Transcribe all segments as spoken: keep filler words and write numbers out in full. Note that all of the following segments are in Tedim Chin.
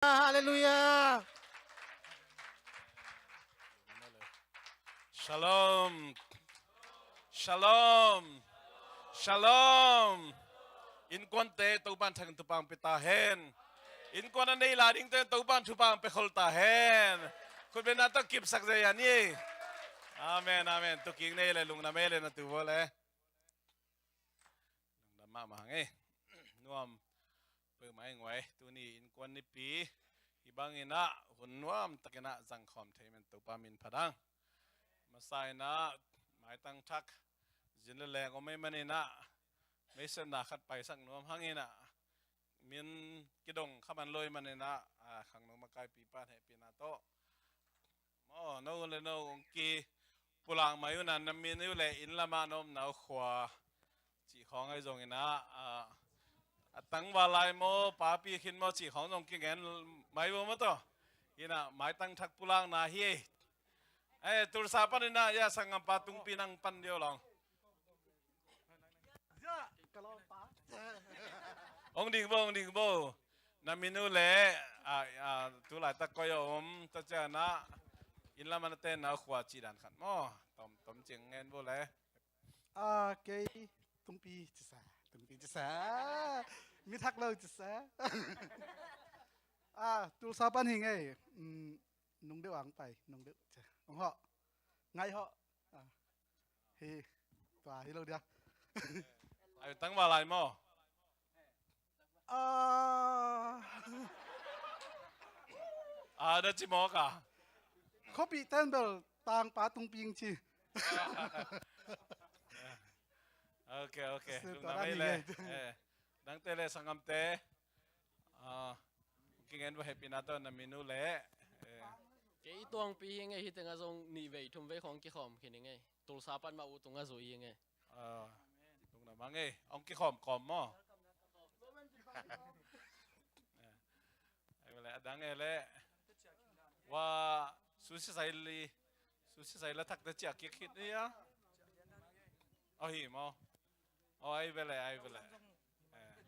Halleluiah. Shalom. Shalom. Shalom. Innkuante Topan thang thupha pia ta hen. Innkuan a nei lai dingte Topan thupha pia khol ta hen. Khutbetna tawh kipsak zia ni. Amen, amen. Tuking nei le lungdam ei le na tu bo le. Lungdam mahmah hang ei. Nuam peuhmah ing ei. Tuni innkuan nipi hi bangin ah hun nuam takin ah zangkhawm thei men Topa min phat hang. Masa in ah maitang thak zin le leng om ei manin ah meisepna khat paisak nuam hangin ah min kidong kha man lo ei manin ah, a, khangno makaipi pan hehpihna tawh maw, no le no hong kipulak mai un ah, na min uh le inn lamah na omna uh khua cih khawng ahi zongin ah, a, a tangval lai maw, papi khin maw cih khawng zong kingen mai uh maw tawh. Hi in ah maitang thak pulakna hi ei. Eh, Tulsa panin ah, ya, sanggampa Tungpi nang pan dih o long. Hong ding bo, hong ding bo. Na min uh le, a, a, tu laitak koi a om, tua ciang ah inn lam a na tenna uh khua cih dan khat maw. Tom, tom ciang ngen bo le. A, kei Tungpi ci sa, Tungpi ci sa. Mi thak lo ci sa. A, Tulsa pan hi ing ei. Mm, nung deuh ang pai, nung deuh. Ong hawh. Ngai hawh. A. Hi, tua hi lo dia. Ai, tangval lai maw? Ah. Ah, da ci maw ka? Khuapi ten bel tangpa Tungpi ci. Ok, ok. Lungdam ei le. Eh, nangte le sanggamte. Ah, kingen va hehpihna tawh na min uh le. Eh. Kei Tuangpi hi ing ei, hi tengah zong nih vei thum vei khawng kikhawm khin ing ei. Tulsa pan mah uh tungah zui hi ing ei. Ah, lungdam hang ei. Hong kikhawm kawm maw? Ai le, a dang ei le. Wa, susi sai li. Susi sai la thak te ciah kik khit ni a. Oh, hi maw. Oh, ai vele, ai vele. Eh.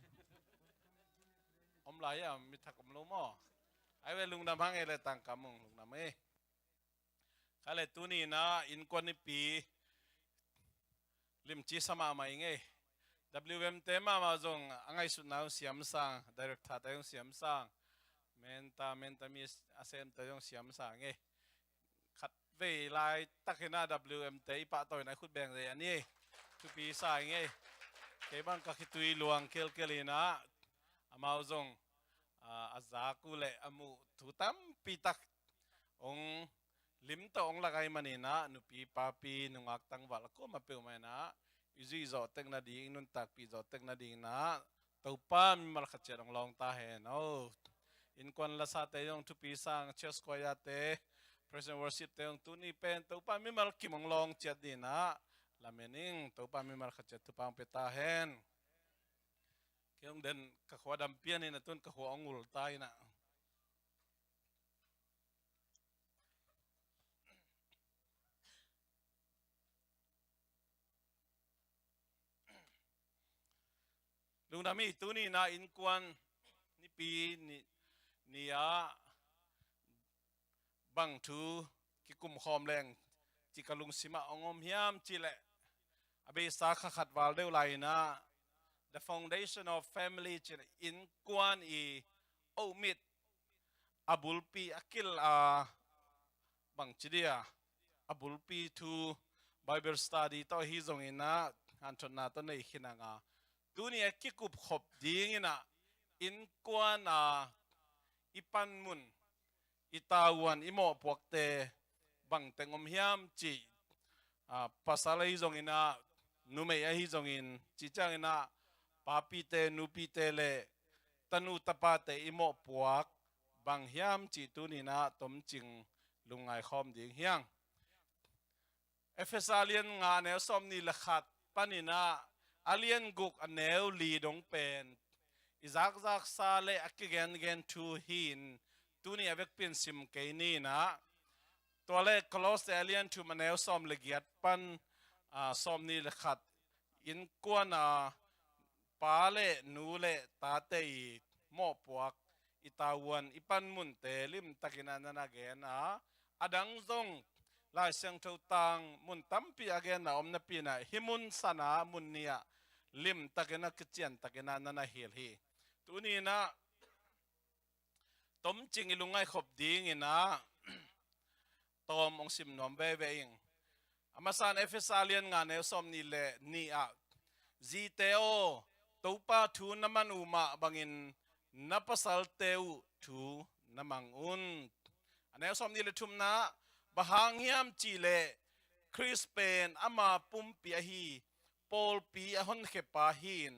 Om lai a, mi thak om lo maw. Ai ve lungdam hang ei le tangkam ung lungdam ei. Kha le tuni in ah innkuan nipi limci sa mahmah ing ei. W M te mahmah zong a ngaihsutna zong siamsang, director te zong siamsang, menta, menta mi a semte zong siamsang ei. Khat vei laitak in ah W M te i pahtawina i khut beng zei a ni ei. Thupi sa ing ei. Kei bang ka khitui luang kelkel in ah amau zong, a, a zak uh le a muh thu tampi tak hong lim tawh hong lak ahih manin ah nupi papi nungak tangval a kuamah peuhmah in ah i zuih zawh tek nading, i nuntakpih zawh tek nading in ah Topa mimal khat ciat hong lawng ta hen. Oh. Innkuan lasate zong thupi sang, church choir te, praise and worship te zong tuni pen Topa mimal kim hong lawng ciat ding in ah lamen ing. Topa mimal khat ciat thupha hong pia ta hen. Kei hong den ka khua dam pian in ah tun ka khua hong ul ta in ah. Lungdam ei. Tuni in ah innkuan nipi ni, ni ah bang thu kikum khawm leng ci ka lungsim ah hong om hiam cih leh a beisa kha khat val deuh lai in ah the foundation of family cih leh innkuan i ohmit a bulpi a kil a bangci dia a bulpi thu Bible study tawh ahi zongin ah hanthotna tawh nei khin hang a tuni a kikup khop ding in ah innkuan a i panmun, i tavuan, i mawhpuakte bang teng om hiam cih, a, pasal ahi zongin ah numei ahi zongin cih ciangin ah papite nupite le tanu tapate i mawhpuak bang hiam cih tuni in ah tomcing lungngai khawm ding hi hang. Efesa lian nga a neu sawmnih le khat panin ah a lian guk a neu li dong pen i zakzaksa le a kigengen thu hi-in tuni a vekpi in sim kei ni in ah, tua le Kolose a lian thum a neu sawm le giat pan, a, sawmnih le khat innkuan a pa le nu le tate i mawhpuak i tavuan, i panmunte limtakin ah na na gen a, a dang zong Lai Siangtho tang mun tampi a genna om napi-in ah hih mun san ah mun nih ah limtakin ah kiciantakin ah na na hilh hi. Tuni-in ah tomcing i lungngaih khop dingin ah tawm hong sim nuam veve ing. A masa-in Efesa lian nga neu sawmnih le nih ah, "Zite aw, Topa thu na man uh mah bangin na pasalte uh thu na mang un." A neu sawmnih le thumna, "Bang hang hiam cih leh Khrist pen ama pumpi ahi, pawlpi a honkhia pa hi-in,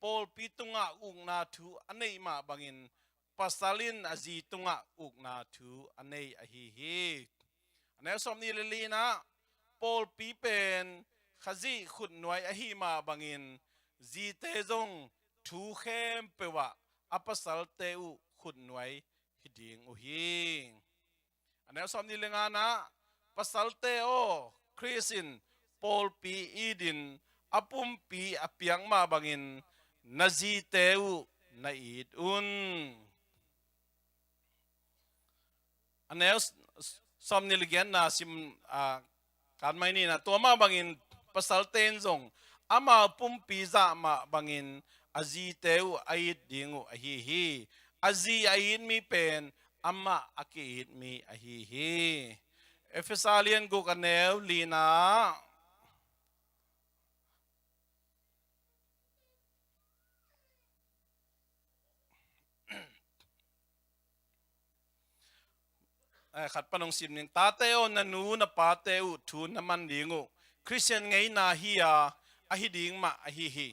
pawlpi tungah ukna thu a neih mah bangin pasal in a zi tungah ukna thu a nei ahi hi." A neu sawmnih le lina, "Pawlpi pen Khazih khutnuai ahi mah bangin zite zong thu khempeuh ah a pasalte uh khutnuai hi ding uh hi." A neu sawmnih le ngana, "Pasalte aw, Khrist in pawlpi itin a pumpi a piak mah bangin na zite uh na it un." A neu s-, s-, sawmnih le giatna sim, a, kan mai ni-in ah, "Tua mah bangin pasalte in zong amau pumpi zah mah bangin a zite uh a it ding uh ahi hi. A zi a it mi pen amah a ki-it mi ahi hi." Efesa lian guk a neu lina. Eh, khat pan hong sim ning. "Tate aw, na nu na pate uh thu na man ding uh. Khristian ngeina hi-a, ahi ding mah ahi hi.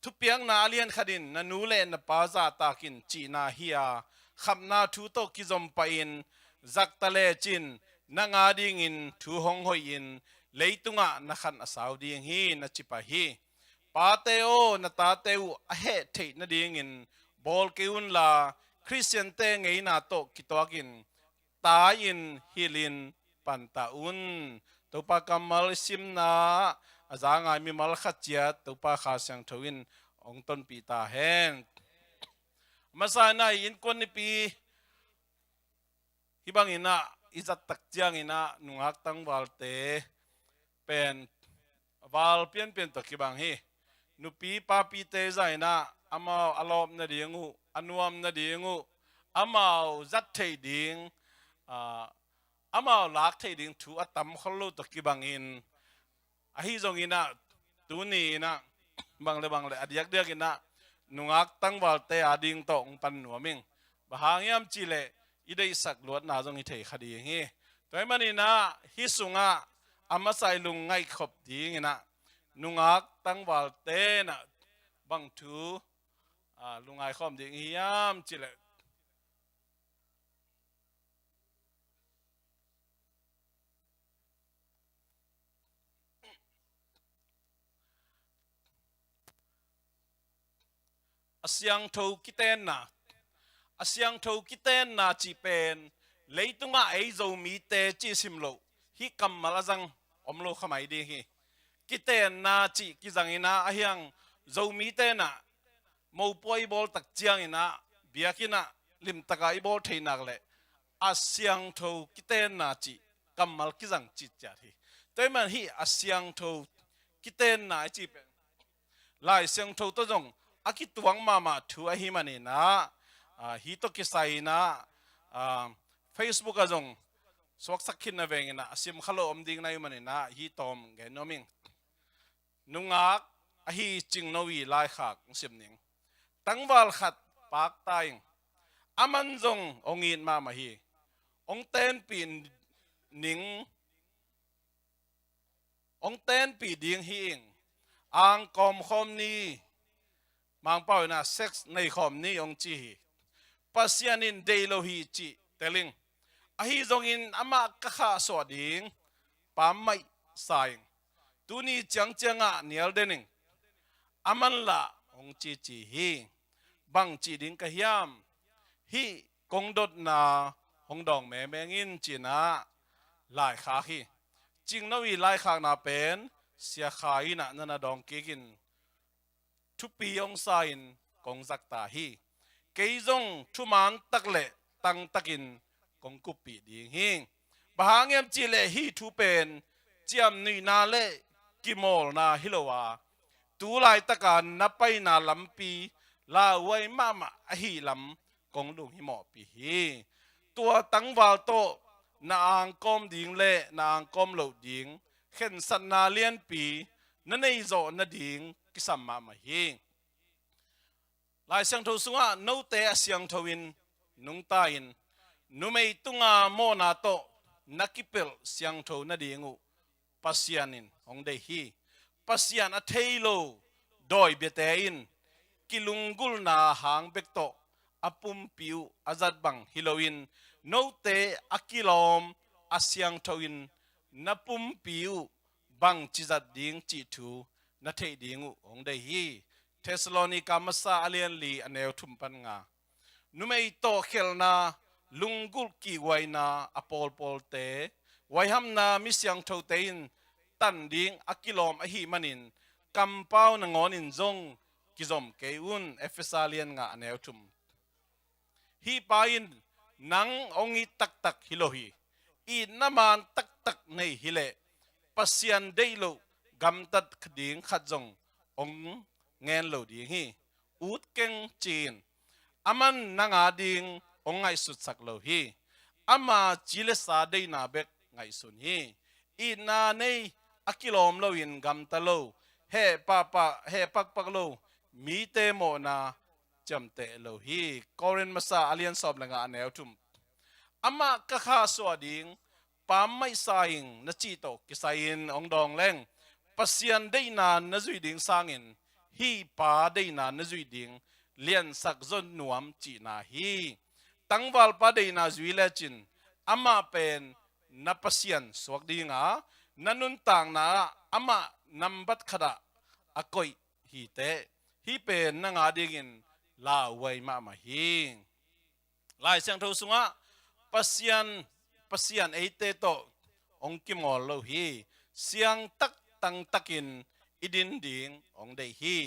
Thupiakna a lian khat in, 'Na nu le na pa zahtak in,' cihna hi-a, khapna thu tawh kizom pahin zahtak lecin, nang adingin thu hong hoihin leitungah na khan a sau ding hi," na ci pah hi. "Pate aw, na tate uh a heh theih nadingin bawl kei unla, Khristiante ngeina tawh kituakin, tai-in hilhin pantah un." Topa kammal i simna a za ngai mimal khat ciat Topa Kha Siangtho in hong tonpih ta hen. Masa-in ah i innkuan nipi hih bangin ah i zat tak ciangin ah nungak tangvalte pen val pianpian tawh kibang hi. Nupi papite zah in ah amau a lawp nading uh, a nuam nading uh, amau zat theih ding, ah, amau lak theih ding thu a tam khol lo tawh kibangin, ahi zongin ah, tuni in ah, bang le bang le a diakdiakin ah nungak tangvalte ading tawh hong pan nuam ing. Bang hang hiam cih leh i deihsak luatna zong hi thei kha ding hi. Tua ahih manin ah hih sungah a masa i lungngaih khop dingin ah nungak tangvalte in ah bang thu, ah, lungngai khawm ding hiam cih leh, a siangtho kitenna. A siangtho kitenna cih pen leitungah ei Zomite cih sim loh, hih kammal a zang om lo kha mai ding hi. Kitenna cih kizang in ah, a hiang Zomite in ah mopuai i bawl tak ciangin ah, biakinn ah limtakin i bawl theih nak leh a siangtho kitenna cih kammal kizang citciat hi. Tua ahih man hih a siangtho kitenna i cih pen Lai Siangtho tawh zong a kituak mahmah thu ahih manin ah, ah, hih tawh kisai in ah, ah, Facebook ah zong suaksak khin na veng in ah, a sim kha lo om ding na hih manin ah hih tawm gen nuam ing. Nungak ahi Cingnowi laikhak hong sim ning. Tangval khat pakta ing. Aman zong hong it mahmah hi. Hong tenpih ning, hong tenpih ding hi ing. Angkawm khawm ni, Mangpau in ah sex nei khawm ni hong ci hi. Pasian in deih lo hi cih tel ing. Ahi zongin amah ka khahsuah ding pammaih sa ing. Tuni ciangciangah nial den ing. Aman lah hong cici hi. Bang cih ding ka hiam? Hih kong dotna hong dawng mengmeng in ci-in ah laikhak hi. Cingnowi laikhakna pen Sia Khai in ah na na dawng kik in, thupi hong sa in kong zak ta hi. kei zong thuman tak le tangtakin kong kuppih ding hi. Bang hang hiam cihleh hih thu pen ciamnuihna le kimawlna hi lo a, tu laitaka na paina lampi lauhuai mahmah ahih lam kong lunghimawhpih hi. Tua tangval tawh na angkawm ding le na angkawm loh ding khensatna lianpi na neih zawh nading kisam mahmah hi. Lai Siangtho sungah note a siangtho-in nungta-in numei tunga mawhna tawh na kipelh siangtho nading uh Pasian in hong deih hi. Pasian a thei lo dawi biate in kilunggulhna hang bek tawh a pumpi uh a zat bang hi loin, note a kilawm a siangtho-in na pumpi uh bangci zat ding cih thu na theih ding uh hong deih hi. Thessalonika masa a lian li a neu thum pan nga. Numei tawh khelhna, lunggulh kihhuaina a pawlpawlte, huaihamna mi siangthote in tan ding a kilawm ahih manin, kampau nangawnin zong kizom kei un. Efesa lian nga a neu thum. Hih pa in nang hong it taktak hi lo hi. Itna maan taktak nei hileh Pasian deih loh gamtat ding khat zong hong ngen lo ding hi. Ut keng ci-in aman nang ading hong ngaihsutsak lo hi. Ama ci le sa deihna bek ngaihsun hi. Itna nei a kilawm loin gamta lo, heh pahpah, heh pakpak lo, mite mawhna ciamteh lo hi. Korin masa a lian sawm le nga a neu thum. Amah ka khahsuah ding pammaih sa ing na cih tawh kisai-in hong dawng leng, Pasian deihna na zuih ding sangin hih pa deihna na zuih ding liansak zaw nuam cihna hi. Tangvalpa deihna zui lecin amah pen na Pasian suak dinga, na nuntakna ah amah nambat khatah a koih hi teh, hih pen nang adingin lauhuai mahmah hi. Lai Siangtho sungah Pasian, Pasian eite tawh hong kimawl lo hi. Siangtak tangtakin i din ding hong deih hi.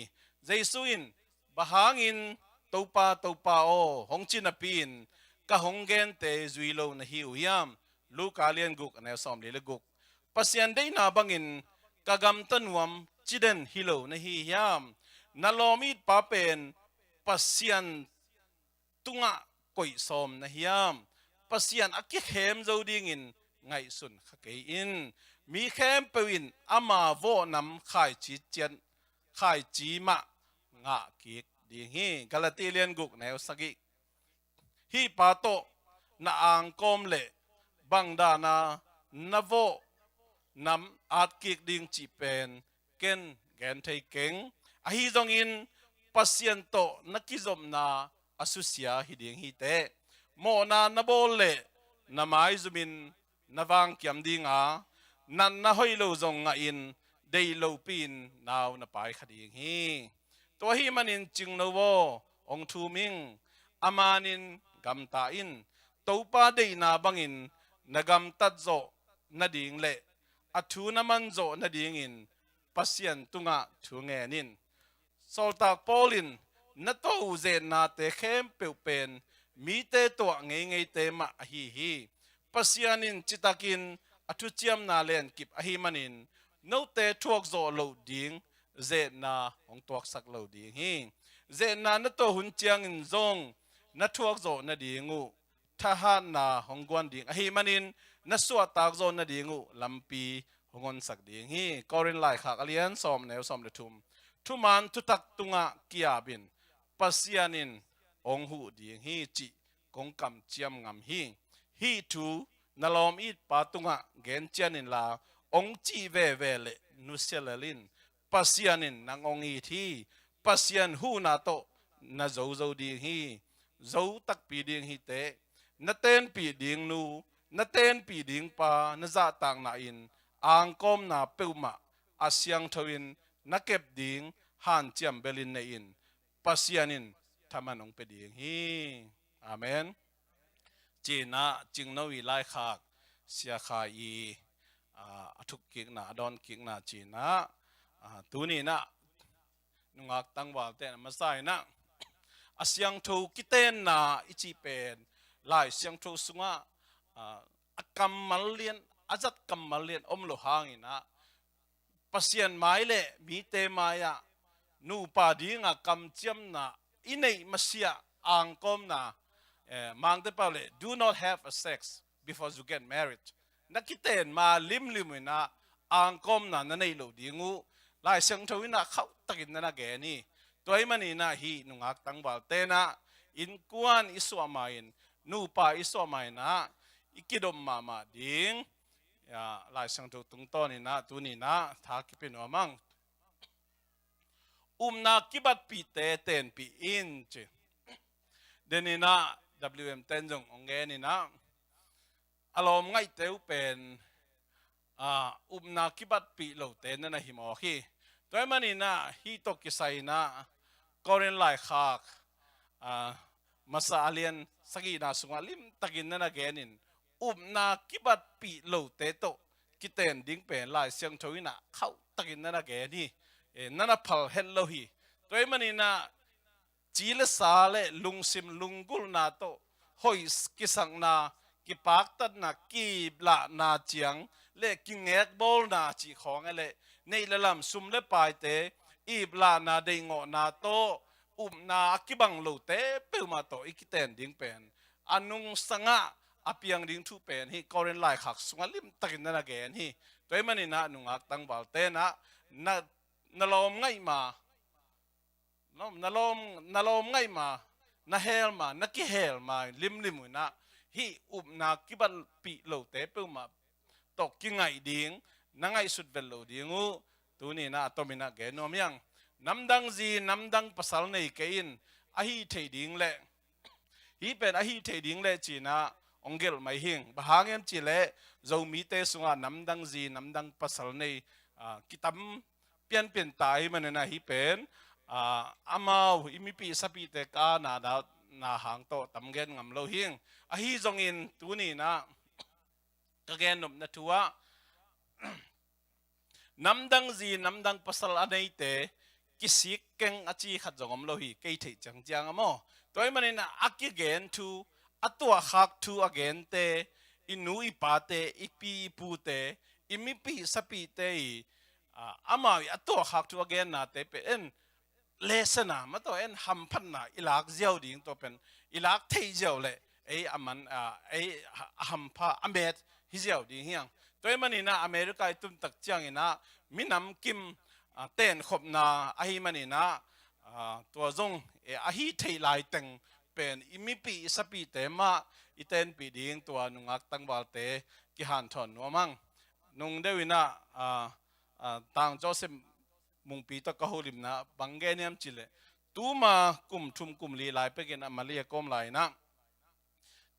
Jesu in, "Bang hangin 'Topa, Topa aw,' hong ci napi-in ka hong gente zui lo na hi uh hiam?" Luka lian guk a neu sawmli le guk. "Pasian deihna bangin ka gamta nuam ci den hi lo na hi hiam? Na lawm it pa pen Pasian tungah koih sawm na hiam? Pasian a kikhem zo dingin ngaihsun kha kei in. Mi khempeuh in ama vawh nam khaici ciat, khaici mah ngah kik ding hi." Galati lian guk neu sagih. Hih pa tawh na angkawm leh bang dana na vawh nam at kik ding cih pen ken gen thei keng. Ahi zongin Pasian tawh na kizopna a susia hi ding hi teh. Mawhna na bawl leh na maizumin na vangkiam dinga, natna hoih lo zong ngahin deih lopi-in nau na pai kha ding hi. Tua ahih manin cingno aw, hong thum ing. A manin gamta in. Topa deihna bangin na gamtat zawh nading le a thu na man zawh nadingin Pasian tungah thu ngen in. Sawltak Paul in, "Na tuah uh zetnate khempeuh pen mite tuah ngeingeite mah ahi hi. Pasian in citakin a thuciamna lenkip ahih manin, note thuak zawh loh ding zetna hong tuaksak lo ding hi. Zetna na tuah hun ciangin zong na thuak zawh nading uh thahatna hong guan ding ahih manin, na suahtak zawh nading uh lampi hong honsak ding hi." Korin laikhak a lian sawm neu sawm le thum. Thuman thutak tungah ki-ap in, Pasian in hong huh ding hi cih kong kamciam ngam hi. Hih thu na lawm it pa tungah gen cian inla, hong cih veve leh nusia lel in. Pasian in nang hong it hi. Pasian huhna tawh na zozo ding hi. Zo takpi ding hi teh. Na tenpih ding nu, na tenpih ding pa na zahtakna in angkawmna peuhmah a siangtho-in na kep ding hanciam belin nei in. Pasian in thaman hong pia ding hi. Amen. Ci-in ah Cingno i laikhak Sia Khai i, ah, a thukkikna, a dawnkikna ci-in ah, ah, tuni-in ah nungak tangvalte na masa-in ah a siangtho kitenna i cih pen Lai Siangtho sungah, ah, a kammal lian, a zat kammal lian om lo hangin ah, Pasian mai le mite mai-ah nupa dinga kamciamna i neih masiah angkawmna, eh, Mangte pau le, "Do not have a sex before you get married." Na kiten ma limlim in ah angkawmna na neih loh ding uh Lai Siangtho in ah khauhtakin na na gen hi. Tua ahih manin ah hih nungak tangvalte in ah innkuan i suah ma-in, nupa i suah ma-in ah i kidom mahmah ding, ya, Lai Siangtho tungtawn in ah tuni in ah tha kipia nuam ing. Upna kibatpihte tenpih in ci. Den in ah W M ten zong hong gen in ah, a lawm ngaihte uh pen, ah, upna kibatpih lote na na hi mawk hi. Tua ahih manin ah hih tawh kisai in ah Korin laikhak, ah, masa a lian sagihna sungah limtakin na na gen in, upna kibatpih lote tawh kiten ding pen Lai Siangtho in ah khauhtakin na na gen hi. Eh, na na phal het lo hi. Tua ahih manin ah ci le sa le lungsim lunggulhna tawh hoih kisakna, kipaktatna, kiiplahna ciang le kingekbawlna cih khawng e le, neih le lam, sum le paite iplahna, deihngawhna tawh upna a kibang lote peuhmah tawh i kiten ding pen a nungsangah a piang ding thu pen hih Korin laikhak sungah limtakin na na gen hi. Tua ahih manin ah nungak tangvalte in ah na, na lawm ngaih ma, na lawm, na lawm ngaih ma, na hel ma, na kihel ma limlim uh in ah hih upna kibatpih lote peuhmah tawh kingaih ding, na ngaihsut vet loh ding uh tuni in ah a tom in ah gen nuam ing. Namdang zi, namdang pasal nei kei in, ahi thei ding leh, hih pen ahi thei ding leh ci in ah hong gelh mai ing. Bang hang hiam cih leh Zomite sungah namdang zi, namdang pasal nei, ah, kitam pianpian ta ahih manin ah hih pen, ah, amau i mipih sapihte ka na, na, na hang tawh tam gen ngam lo ing. Ahi zongin tuni in ah ka gen nopna thu ah, namdang zi, namdang pasal a neite kisik keng a ci khat zong om lo hi, kei theih ciangciang a maw. Tua ahih manin a kigen thu, a tuahkhak thu a gente, i nu i pate, i pi i pute, i mipih sapihte i, ah, amau i a tuahkhak thu a gennate pen en lesson a, mataw en hamphatna i lak ziau ding, tua pen i lak theih ziau leh ei a man, ah, ei a hampha a met hi ziau ding hi ing. Tua ahih manin ah America i tun tak ciangin ah minam kim, ah, tenkhopna ahih manin ah, ah, tua zong, eh, ahi thei lai teng pen i mipih i sapihte mah i tenpih ding tua nungak tangvalte kihanthawn nuam ing. Nung deuh in ah, ah, ah, Tang Joseph Mungpi tawh ka holimna bang gen hiam cih leh, tuma kum thum kum li lai pekin a Malaysia kawm lai in ah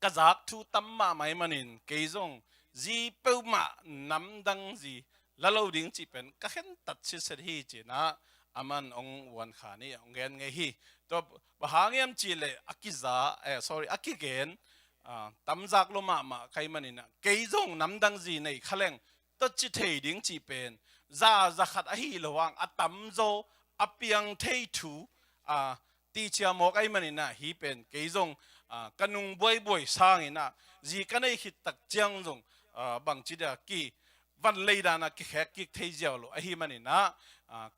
ka zak thu tam mahmah ahih manin kei zong zi peuhmah namdang zi la lo ding cih pen ka khentat sitset hi ci in ah aman hong uankhan hi, hong gen ngei hi. Tua bang hang hiam cih leh a kiza, eh, sorry, a kigen, ah, tam zak lo mahmah ka hih manin ah kei zong namdang zi nei kha leng tua ci thei ding cih pen za, za khat ahi lo hang a tamzaw a piang thei thu, ah, tihcia mawk ahih manin ah hih pen kei zong, ah, ka nung buaibuai sangin ah zi ka nei khit tak ciang zong, ah, bangci dia kivan lei dan ah kikhek kik thei ziau lo ahih manin ah, ah,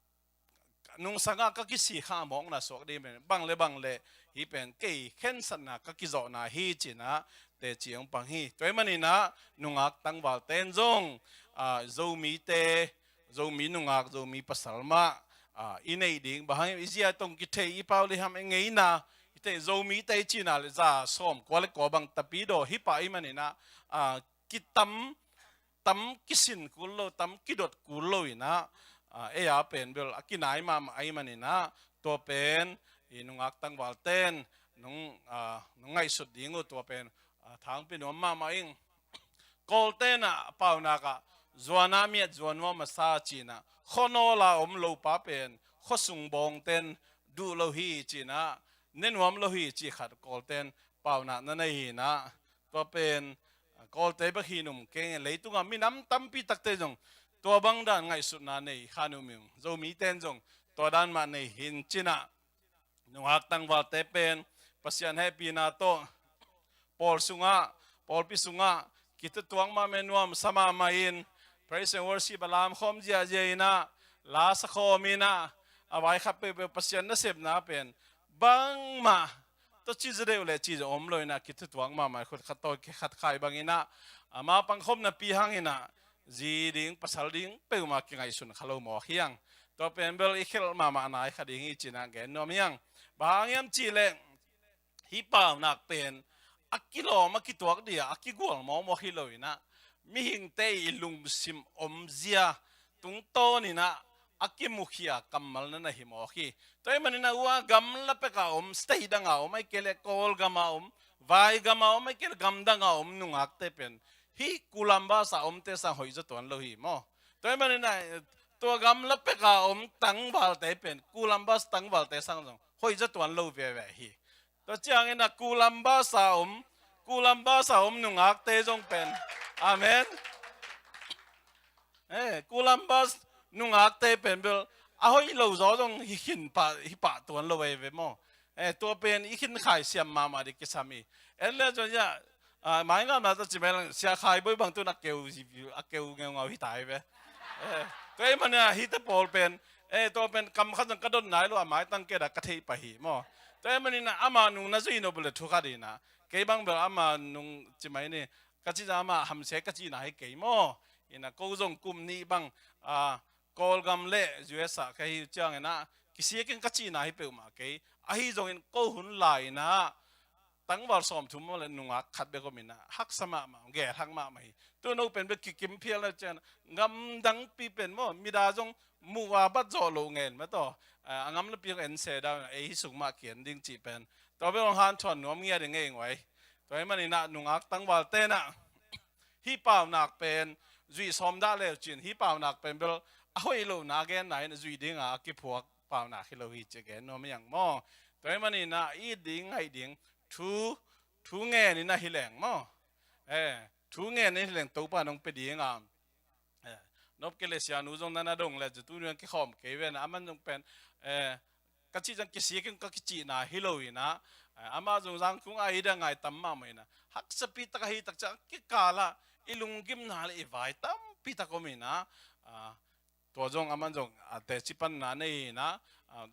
nungsangah ka kisikha mawkna suak ding pen bang le bang le hih pen kei khensatna ka kizawhna hi ci in ah teci hong pang hi. Tua ahih manin ah nungak tangvalte in zong, ah, Zomite, Zomi nungak, Zomi pasal mah, ah, i neih ding, bang hang i zia tawh kithei i pau le ham i ngeina, i theih Zomite i cihna le za sawm kua le kua bang Tapidaw hi pah ahih manin ah, ah, kitam, tam kisin kul lo, tam kidot kul lo in ah, ah, ei a pen bel a kinai mahmah ahih manin ah tua pen i nungak tangvalte in nung, ah, nung ngaihsut ding uh tua pen, ah, thangpi nuam mahmah ing. Kawlte in ah a paunak ah zuan a miat zuan nuam a sa ci in ah khuanawl a om lopa pen khuasung bawngte in duh lo hi ci in ah ne nuam lo hi ci khat Kawlte in paunak na nei hi in ah tua pen, ah, Kawlte bek hi num keng in leitungah minam tampi takte zong tua bang dan ngaihsutna nei kha num ing. Zomite in zong tua dan mah nei hi in ci in ah Nungak tangvalte pen Pasian hehpihna tawh pawl sungah, pawlpi sungah kithutuak mahmah, nuamsa mahmah in praise and worship a lamkhawm ziahziah in ah, la sakhawm in ah, a vaikhak peuhpeuh Pasian nasepna pen bangmah tawh ci zaw deuh leh ci zaw om lo in ah, kithutuak mahmah, khut khat tawi khat khai bang in ah, ama pangkhawmna pi hang in ah, zi ding pasal ding peuhmah kingaihsun kha lo mawk hi hang. Tua pen bel i khelh mahmah nai kha ding hi ci-in ah gen nuam hi hang. Bang hang hiam cih leh hih paunak pen a kilawm a kituak ding a, a kigual mawkmawk hi lo in ah, mihingte i lungsim omzia tungtawn in ah a kimukhia kammal na na hi mawk hi. Tua ahih manin ah, ua gamla pek a om, state dang a om, ahih kei leh Kawlgam a om, vaigam a om, ahih kei leh gamdang a om nungakte pen hih Columbus a omte sang hoih zaw tuan lo hi maw. Tua ahih manin ah, tua gamla pek a om tangvalte pen Columbus tangvalte sang zong hoih zaw tuan lo veve hi. Tua ciangin ah Columbus a om, Columbus a om nungakte zong pen, amen. Eh, Columbus nungakte pen bel a hoih lo zaw zong hi khin pah, hi pah tuan lo veve maw. Eh, tua pen i khin khaisiam mahmah ding kisam hi. En le zong ya, ah, mai ngam na ta ci mai lang, Sia Khai Boi bang tun a keu, a keu ngeungau hi ta hi ve. Eh, tua ahih manin ah hihte pawl pen, eh, tua pen kam khat zong ka don nai lo a, maitang kei dah ka theih pah hi maw. Tua ahih manin ah ama nung na zui nop leh thu khat in ah, kei bang bel ama nung ci mai ni, ka ci zah ama hamsia ka cihna hi kei maw. In ah ko zong kum nih bang, ah, Kawlgam le U S ah ka hi uh ciangin ah, kisia keng ka cihna hi peuhmah kei. Ahi zongin ko hun lai in ah, tangval sawmthum le nungak khat bek om in ah, haksa mahmah, gelhak mahmah hi. Tu no pen bek kikim phial na cian, gamdangpi pen maw, mida zong muh a bat zawh loh ngen mah tawh, a, a gamlapi en se dah, ei hi sung mah kian ding cih pen. Tua bek hong hanthawn nuam ngiat ding ei nguai. Tua ahih manin ah nungak tangvalte in ah, hih paunak pen zuih sawm dah leu cin, hih paunak pen bel a hoih lohna a genna in zuih ding a, a kiphuak paunak hi lo hi ci gen nuam hi hang maw. Tua ahih manin ah it ding, ngaih ding, thu, thu ngen in ah hi leng maw. Eh, thu ngen in hi leng Topa in hong pia ding a. Eh, nop kei leh Sia Nu zong na na dong leh, zu tu ni kikhawm kei ve na, aman zong pen, eh, ka cih zong kisia keng ka kicihna hi lo in ah, eh, amah zong zang kung a i dang ngai tam mahmah in ah, haksapi tak ahi tak ciang kikal ah i lunggimna le i vai tampi tak om in ah, ah, tua zong aman zong, ah, teci panna nei in ah, ah,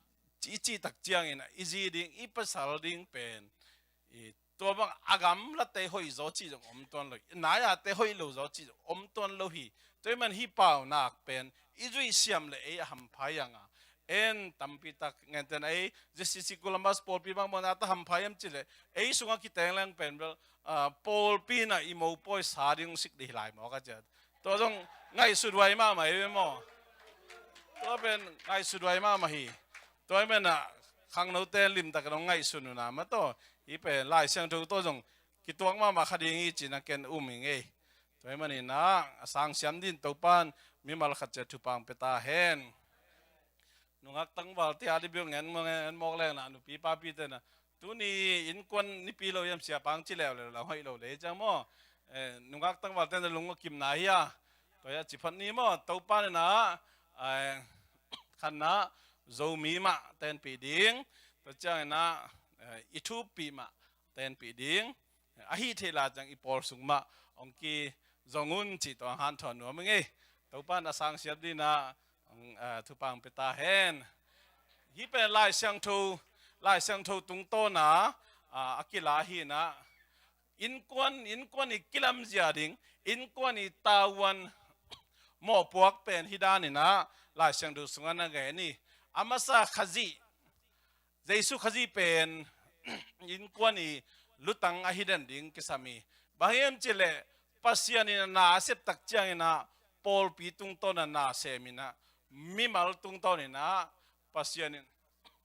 i cih tak ciangin ah i zi ding, i pasal ding pen, i tua bang a gamlate hoih zaw cih zong om tuan lo hi. Nai-ate hoih lo zaw cih zong om tuan lo hi. Tua ahih man hih paunak pen i zuih siam leh ei a hampha hi hang a. En tampi tak ngenten ei, Z C C Columbus pawlpi bang mawhna ta hampha hiam cih leh, ei sungah kiteng leng pen bel, ah, pawlpi in ah i mopawi sa ding hong sik ding hi lai maw ka ciat. Tua zong ngaihsut huai mahmah hi ve maw. Tua pen ngaihsut huai mahmah hi. Tua ahih man ah khangnote limtak in hong ngaihsun uh na mah tawh, hih pen Lai Siangtho tawh zong kituak mahmah kha ding hi ci-in ah ken um ing ei. Tua ahih manin ah a sang siam dingin Topa'n mimal khat ciat thupha hong pia ta hen. Nungak tangvalte a debut ngen, ngen mawk leng na, nupi papite na, tuni innkuan nipi lo hiam, siapa hong ci leuleu la hoih lo lei ciang maw. Eh, nungak tangvalte na lung a kimna hi a. Tua hi a, ci phot ni maw, Topa in ah, eh, khatna, Zomi mah tenpih ding. Tua ciangin ah, eh, i thuppih mah tenpih ding. Ahi thei lai ciang i pawl sung mah hong kizong un cih tua hong hanthawn nuam ing ei. Topa in a sang siam dingin ah, ah, thupha hong pia ta hen. Hih pen Lai Siangtho, Lai Siangtho tungtawn a, ah, a kila hi in ah, innkuan, innkuan i kilamzia ding, innkuan i tavuan mawhpuak pen hi dan in ah Lai Siangtho sungah na gen hi. A masa Khazih, Jesu Khazih pen innkuan i lutang ahi den ding kisam hi. Bang hiam cih leh Pasian in a na a sep tak ciangin ah pawlpi tungtawn a na sem in ah, mimal tungtawn in ah Pasian in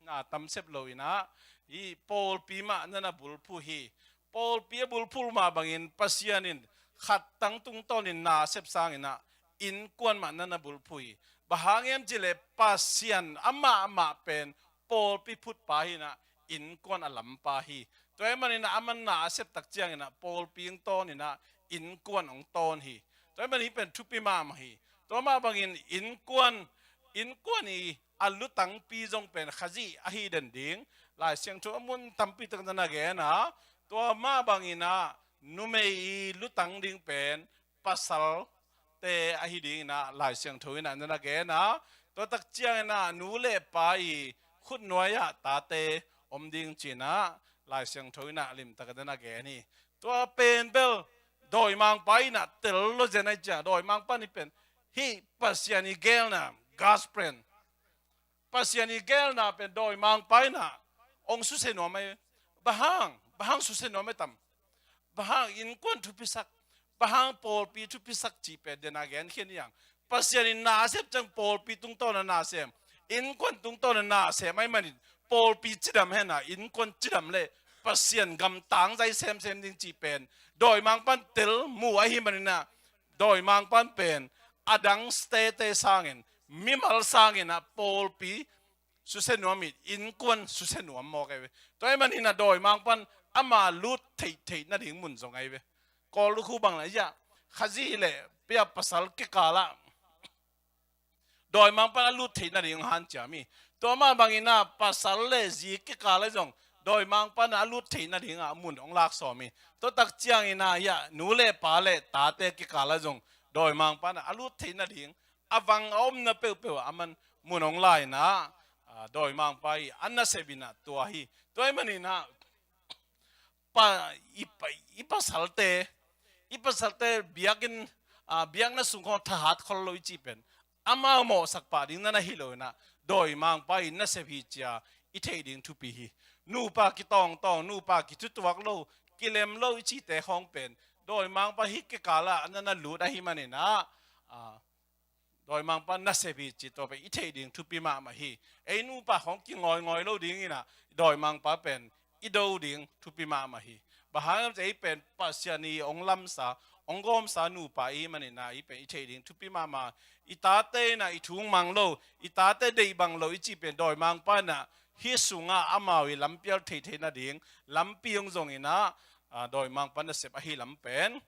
na tam sep lo in ah, hih pawlpi mah na na bulphuh hi. Pawlpi a bulphuh mah bangin Pasian in khattang tungtawn in na a sep sangin ah innkuan mah na na bulphuh hi. Bang hang hiam cih leh Pasian amah mah pen pawlpi phutpa hi in ah, innkuan a lampa hi. Tua ahih manin ah aman na a sep tak ciangin ah pawlpi hong tawn in ah innkuan hong tawn hi. Tua ahih manin hih pen thupi mahmah hi. Tua mah bangin innkuan, innkuan i a lutangpi zong pen Khazih ahi den ding, Lai Siangtho a mun tampi tak na na gen a, tua mah bangin ah numei i lutang ding pen pasalte ahi dingin ah Lai Siangtho in ah na na gen a, tua tak ciangin ah nu le pa i khutnuai ah tate om ding ci-in ah Lai Siangtho in ah limtak a na na gen hi. Tua pen bel dawimangpa in ah tel lo zen ai cia, dawimangpa ni pen hih Pasian i gelna, God's plan, Pasian i gelna pen dawimangpa in ah ong susia nuam ai. Bang hang, bang hang susia nuam ai tam? Bang hang innkuan thupisak, bang hang pawlpi thupisak cih pen den a gen khin hiang. Pasian in na a sep ciang pawlpi tungtawn a na sem, innkuan tungtawn a na sem ai manin pawlpi cidam hen a, innkuan cidam le Pasian gam tangzai semsem ding cih pen dawimangpan tel mu ahi manin ah, dawimangpan pen a dang state sangin, mimal sangin ah pawlpi susia nuam in, innkuan susia nuam mawk ai ve. Tua ahih manin ah dawimangpan ama lut theihtheih nading mun zong ai ve. Kawl lukhu bang la ia, Khazih le pia pasal kikal ah dawimangpan a lut theih nading hanciam hi. Tua mah bangin ah pasal le zi kikal ah zong dawimangpan a lut theih nading ah mun hong lak sawm hi. Tua tak ciangin ah ia nu le pa le tate kikal ah zong dawimangpan a lut theih nading a vang a omna peuhpeuh ah aman mun hong la in ah, a, dawimangpa i a nasep in ah tua hi. Tua ahih manin ah pa, i pa, i pasalte, i pasalte biakinn, a, biakna sung khawng thahat khol lo i cih pen amau mawhsak pah ding na na hi lo in ah, dawimangpa i nasep hi cia i theih ding thupi hi. Nupa kitawngtawng, nupa kithutuak lo, kilem lo i cihte khawng pen dawimangpa hih kikal ah na na lut ahih manin ah, a, dawimangpa nasep hi ci tua pen i theih ding thupi mahmah hi. Ei nupa khawng kingawngawn lo dingin ah dawimangpa pen i do ding thupi mahmah hi. Bang hang hiam cih leh ei pen Pasian i hong lamsa, hong gawmsa nupa i hih manin ah i pen i theih ding thupi mahmah. I tate in ah i thu mang lo, i tate deih bang lo i cih pen dawimangpa in ah hih sungah amau i lampial theithei nading lampi hong zongin ah, a, dawimangpa nasep ahi lam pen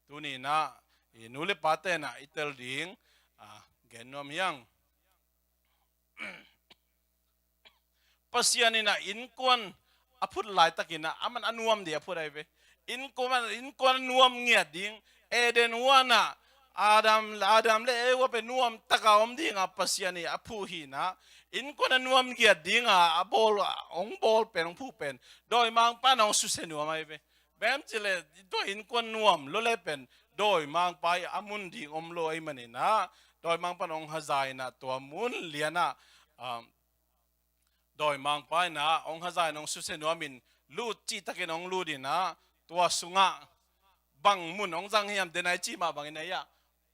tuni in ah i nu le pate in ah i tel ding, a, gen nuam hiang. Pasian in ah innkuan a phut laitakin ah aman a nuam ding a phut ai ve. Innkuan, innkuan a nuam ngiat ding. Eden huan ah Adam, Adam le Eva pen nuam taka om ding a Pasian i a phuh hi in ah, innkuan a nuam ngiat ding a a bawl, hong bawl pen, hong phuh pen dawimangpa in hong susia nuam ai ve. Bang hiam cih leh tua innkuan nuam lo le pen dawimangpa i a mun ding om lo ahih manin ah, dawimangpa in hong haza in ah tua mun lian ah, um, dawimangpa in ah hong haza in hong susia nuam in lut cihtakin hong lut in ah, tua sungah bang mun hong zang hiam, den a i cih mah bangin ah ia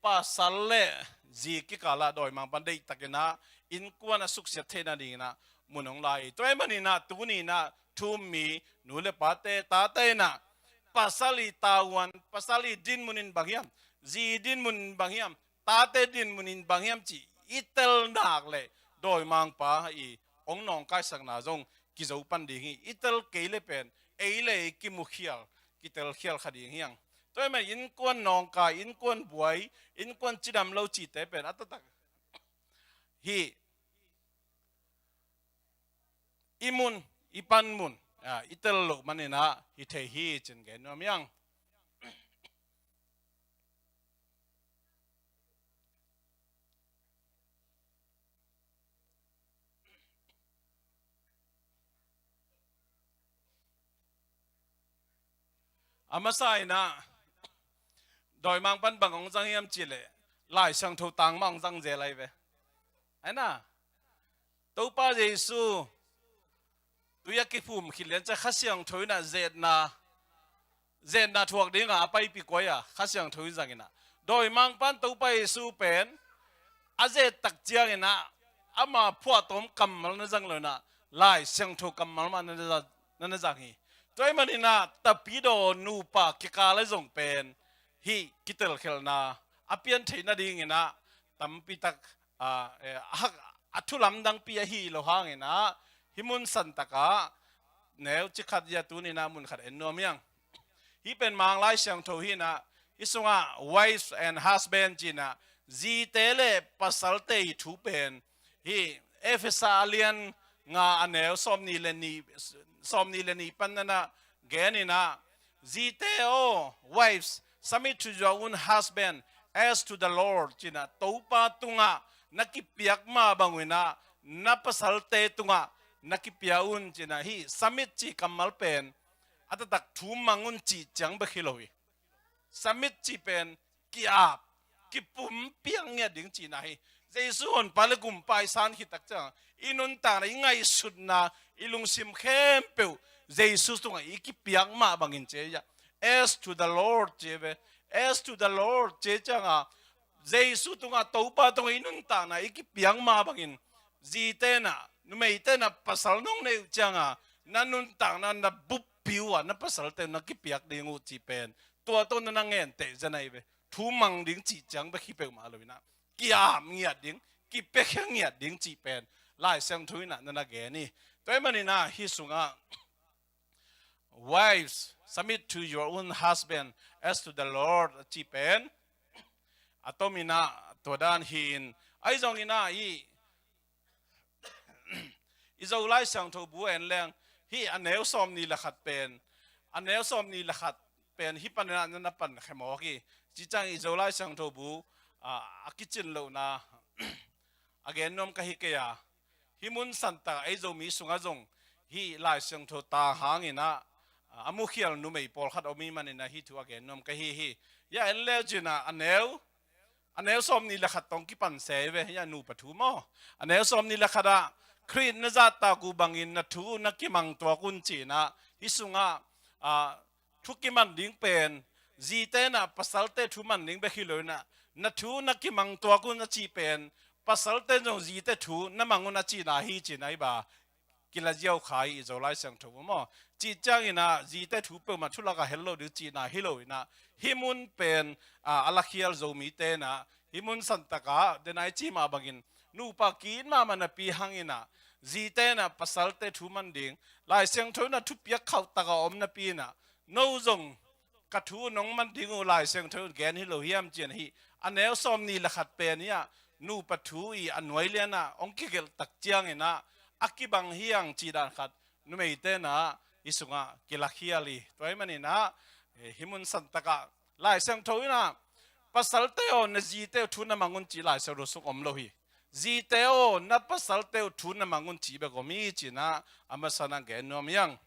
pasal le zi kikal ah dawimangpa deihtakin ah innkuan a suksiat theih nadingin ah mun hong la hi. Tua ahih manin ah tuni in ah thu-um mi nu le pate, tate in ah pasal i tavuan, pasal i dinmun in bang hiam, zi dinmun in bang hiam, tate dinmun in bang hiam cih i tel nak leh dawimangpa i hong nawngkaisakna zong kizo pan ding hi. I tel kei le pen ei le ei kimukhial, kitelkhial kha ding hiang. Tua ahih manin innkuan nawngkai, innkuan buai, innkuan cidam lo cihte pen a taktak hi. I mun, i panmun, a, i tel loh manin ah hi thei hi ci-in gen nuam hiang. A masa in ah dawimangpa in bang hong zang hiam cih leh Lai Siangtho tang mah hong zang zel ai ve. Ai na, Topa Jesu tui a kiphum khit lian ciang Kha Siangtho in ah zetna, zetna thuak ding a a paipih kuai a Kha Siangtho in zang in ah, dawimangpa in Topa Jesu pen a zet tak ciangin ah ama phuahtawm kammal na zang lo in ah Lai Siangtho kammal mah na na zang, na na zang hi. Tua ahih manin ah tapidaw nupa kikal ah zong pen hih kitelkhialhna a pian theih nadingin ah tampi tak, a, eh, a hak, a thu lamdangpi ahi lo hangin ah hih mun santak ah neu cikhat ia tuni in ah mun khat en nuam hiang. Hih pen Mang Lai Siangtho hi in ah, hih sungah wives and husband ci in ah zite le pasalte i thu pen hih Efesa a lian nga a neu sawmnih le nih, sawmnih le nih pan nana gen inah, zite aw, wives, submit to your own husband as to the Lord, cinah Topa tungah na kipiak mah banginah na pasalte tungah na kipia un cinah. Hih submit cih kammal pen a taktak thu mang un cih ciang bek hi lo hi. Submit cih pen ki-ap, kipumpiak ngiat ding cihna hi. Jesu honpa le gumpa i san khit tak ciang i nuntakna, i ngaihsutna, i lungsim khempeuh Jesu tungah i kipiak mah bangin ci a, as to the Lord ci ve. As to the Lord ci cianga Jesu tungah, Topa tungah i nuntakna i kipiak mah bangin, zite nah, numeite nah pasal nong neih uh cianga na nuntakna na buppi uh ah na pasalte na kipiak ding uh cih pen tua tawh na na ngenteh zia na hi ve. Thu mang ding cih ciang bek hi peuhmah lo inah ki-ap ngiat ding, kipiakhia ngiat ding cih pen Lai Siangtho inah na na gen hi. Tua ahih maninah hih sungah, wives, submit to your own husband as to the Lord a cih pen a tominah tua dan hi-in, ahi zonginah i, i Zo Lai Siangtho bu en leng, hih a neu sawmnih le khat pen, a neu sawmnih le khat pen hih paninah na na pan khe mawk hi. Cih ciang i Zo Lai Siangtho bu a, a kicin lohna a gen nuam ka hi kei a, hih mun santak ei Zomi sungah zong hih Lai Siangtho tang hanginah a mukhial numei pawlkhat om ahih maninah hih thu a gen nuam ka hi hi. Ya en leu cinah a neu, a neu sawmnih le khat tawh kipan se hi ve. Ya nupa thu maw, a neu sawmnih le khatah Khrih na zahtak uh bangin na thu na kimang tuak un cinah hih sungah a, thu kiman ding pen zite nah pasalte thu man ding bek hi lo inah na thu na kimang tuak un a cih pen pasalte zong zite thu na mang un a cihna hi cinah hi ba. Kila ziau kha hi i Zo Lai Siangtho bu maw. Cih cianginah zite thu peuhmah thu lakah hel lo ding cihna hi lo inah hih mun pen a, a lakhial Zomite nah hih mun santakah denai cih mah bangin nupa ki-it mahmah napi hanginah zite nah pasalte thu man ding Lai Siangtho inah thupiak khauhtakah om napi inah no zong ka thu nong man ding uh Lai Siangtho in gen hi lo hiam ci-in hih a neu sawmnih le khat pen hi-ah nupa thu i a nuai lianah hong kigelh tak cianginah a kibang hi hang cih dan khat numeite nah hih sungah kilakhial hi. Tua ahih maninah eh, hih mun santakah Lai Siangtho inah pasalte aw na zite uh thu na mang un cih Lai Siangtho sung om lo hi. Zite aw na pasalte uh thu na mang un cih bek om hi cinah a masa na gen nuam hi hang.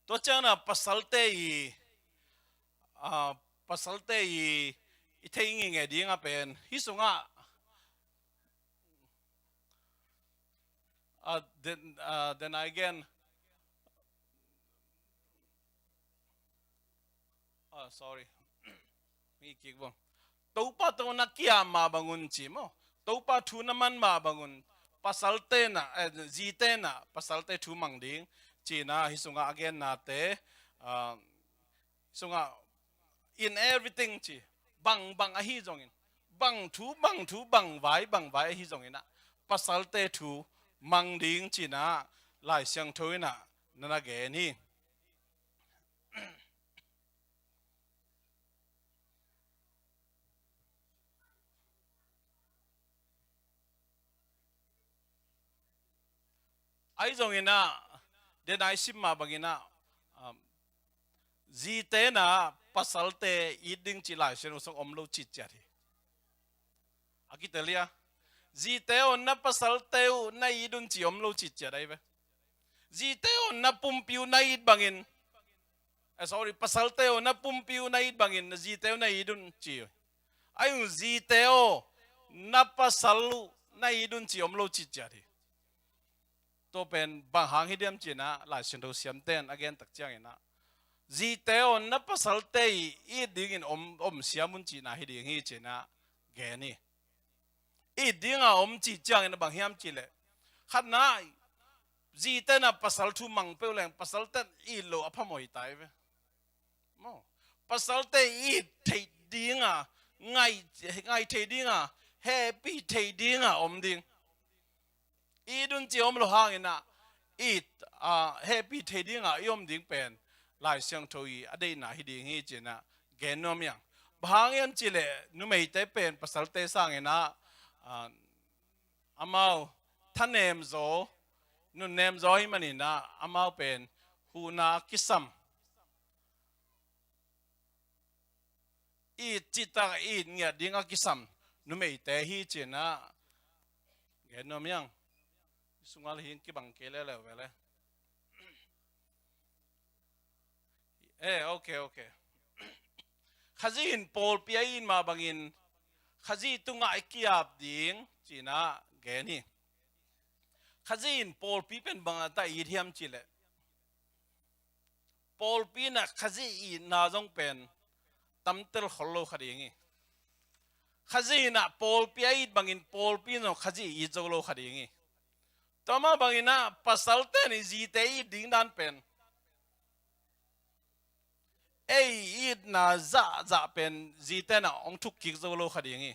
Tua cianginah pasalte i, ah, pasalte i, i thei ngingei dingah pen hih sungah, ah, den, ah, den a i gen, ah, sorry. Mi kik bang. Topa tawh na ki-ap mah bangun ci maw. Topa thu na man mah bangun pasalte nah, eh, zite nah pasalte thu mang ding cinah hih sungah a gennate, ah, hih sungah in everything ci, bangbang ahi zongin, bang thu, bang thu, bang vai, bang vai ahi zonginah pasalte thu mang ding cinah Lai Siangtho inah na na gen hi. Ahi zonginah, den a i sim mah banginah, um, zite nah pasalte it ding cih Lai Siangtho sung om lo citciat hi. A kitel hi a, zite aw na pasalte uh na it un cih om lo citciat ahi ve. Zite aw na pumpi uh na it bangin, eh, sorry, pasalte aw na pumpi uh na it bangin na zite uh na it un ci uh. Ahi zong zite aw na pasal uh na it un cih om lo citciat hi. Tua pen bang hang hi diam cinah Lai Siangtho siamten a gen tak cianginah zite aw na pasalte i it dingin om, om siam un cihna hi ding hi cinah gen hi. It dinga om cih ciangin a bang hiam cihleh, khatna, zite nah pasal thu mang peuh leng pasalte in it loh a phamawh hi ta hi ve. Maw. Pasalte it theih dinga, ngai, ngai theih dinga, hehpih theih dinga om ding. It un cih om lo hanginah it, ah, hehpih theih dinga i om ding pen Lai Siangtho i a deihna hi ding hi ci-in ah gen nuam hi hang. Bang hang hiam cih leh numeite pen pasalte sangin ah, ah, amau thanem zaw, nunnem zaw ahih manin ah amau pen huhna a kisam, it cihtak it ngiat ding a kisam numeite hi ci-in ah gen nuam hi hang. Sungah hi-in kibang kei leuleu ve le. Eh, ok, ok. Khazih in pawlpi a it mah bangin Khazih tungah i ki-ap ding ci-in ah gen hi. Khazih in pawlpi pen bang a ta it hiam cih leh, pawlpi in ah Khazih itna zong pen tamtel khol lo kha ding hi. Khazih in ah pawlpi a it bangin pawlpi in zong Khazih it zo lo kha ding hi. Tua mah bangin ah pasalte in i zite it ding dan pen, ei itna zahzah pen zite in ah hong thuk kik zo lo kha ding hi.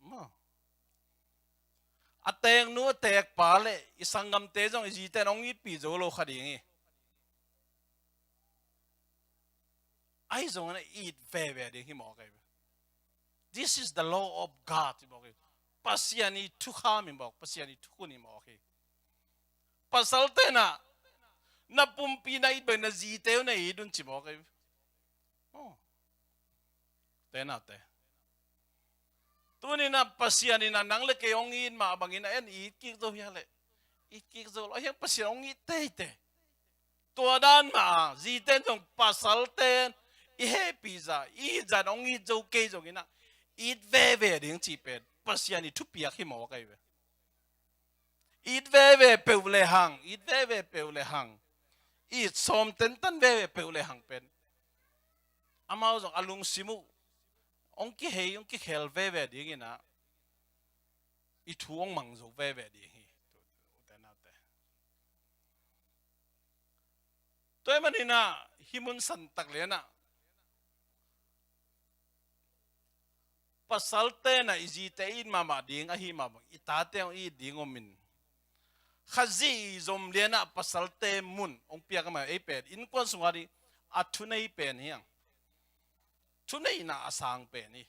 Maw. A teeknu a teekpa le i sanggamte zong i zite in hong itpih zo lo kha ding hi. Ahi zongin ah it veve ding hi mawk hi. This is the law of God hi mawk hi. Pasian i thukham hi mawk, Pasian i thukhun hi mawk hi. Pasalte in ah na pumpi na it bangin na zite uh na it un ci mawk hi. Oh. Te na te. Tuni-in ah Pasian in ah nang le kei hong it mah bangin ah en it kik zo hi a leh, it kik zo lo. Ahi hang Pasian hong it teitei. Tua dan mah a zite in zong pasalte in i hehpih zah, i it zah in hong it zo kei zongin ah it veve ding cih pen Pasian i thupiak hi mawk hi ve. It veve peuh le hang, it veve peuh le hang, it sawm tentan veve peuh le hang pen amau zong a lungsim uh hong kihei, hong kikhel veve dingin ah i thu hong mang zo veve ding hi. Ute naute, tua ahih manin ah hih mun santak lian ah pasalte in ah i zite it mahmah ding ahih mah bang i tate hong it ding om in, Khazih i zom lian ah pasalte mun hong piak mah ei pen innkuan sungah ding a thunei pen hi hang. Thuneihna a sang pen hi.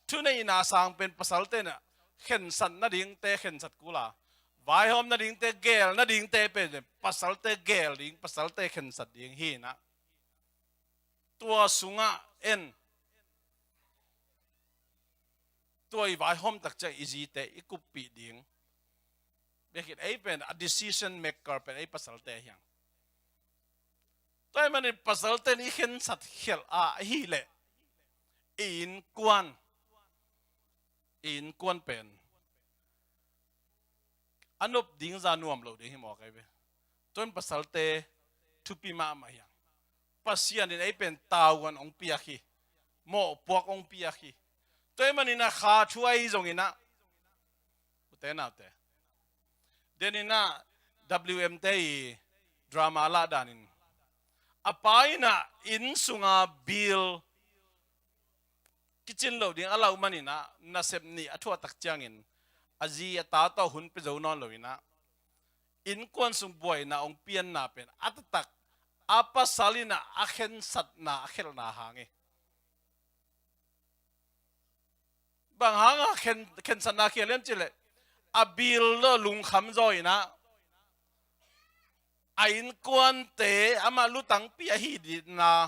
Thuneihna a sang pen pasalte in ah khensat nadingte khensat kul a, vaihawm nadingte geel nadingte pen pasalte geel ding, pasalte khensat ding hi-in ah tua sungah en, tua i vaihawm tak ciang i zite i kuppih ding. Biakinn ei pen a decision maker pen ei pasalte hi hang. Tua ahih manin pasalte in i khensat khialh a ahih leh i innkuan, i innkuan pen a nop ding zah nuam lo ding hi mawk hi ve. Tua in pasalte thupi mahmah hi hang. Pasian in ei pen tavuan hong piak hi. Mawhpuak hong piak hi. Tua ahih manin ah kha thu ahi zongin ah, ute naute, den in ah W M te i drama lah danin a pa in ah inn sunga bill kicin loh ding a lah uh manin ah nasep nih a thuah tak ciangin a zi a ta tawh hun pia zo nawn lo in ah innkuan sung buaina hong pianna pen a taktak a pasal in ah a khensatna a khialhna hang hi. Bang hang a khen, khensatna khial hiam cih leh a bill lo lungkham zaw in ah a innkuante amah lutangpi ahihna